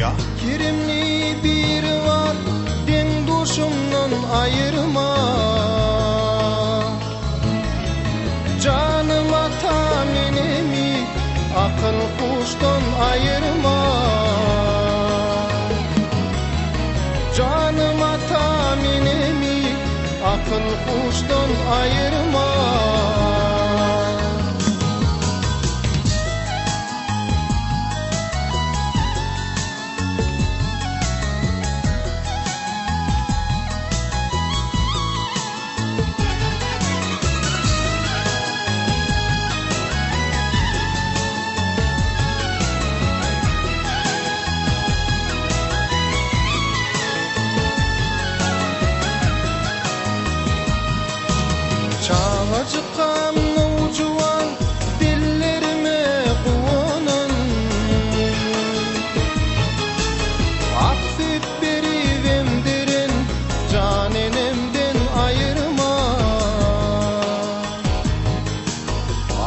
Ýa Kerimli biri bar deň-duşumdan aýyrma. Janym atam enemi akyl-huşdan aýyrma. Janym atam enemi akyl-huşdan aýyrma. Çagajykam nowjuwan dillerime guwanan, Ak süýt berip emdiren jan enemden aýyrma.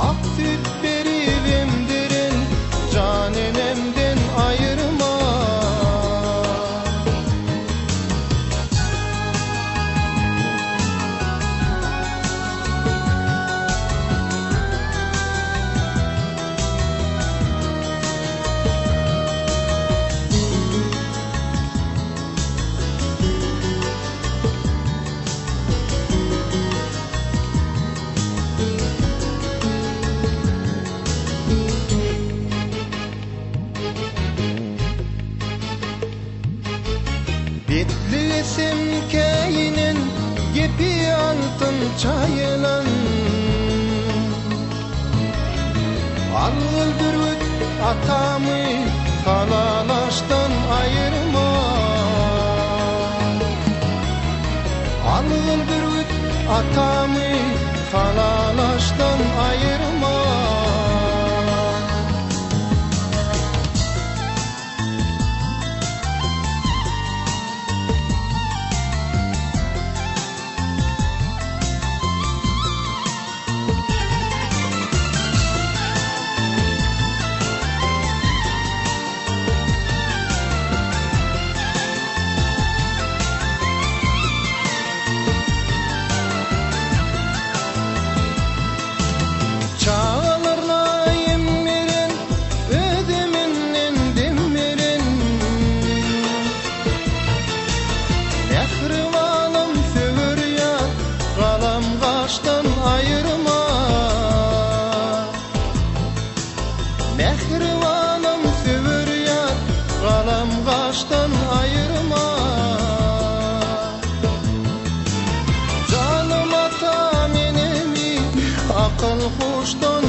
Ak süýt berip emdiren jan enemden aýyrma. Betlegesem käýinen gepi altyn çaýylan. Algyl bürgüt atamy halalaşdan aýyrma. Algyl bürgüt atamy halalaşdan aýyrma. Çagalaryna ýem beren, özeminden dem beren. Mähribanym söwer ýar, galam gaşdan aýyrma. Mähribanym söwer ýar, galam gaşdan aýyrma. Janym atam enemi akyl huşdan.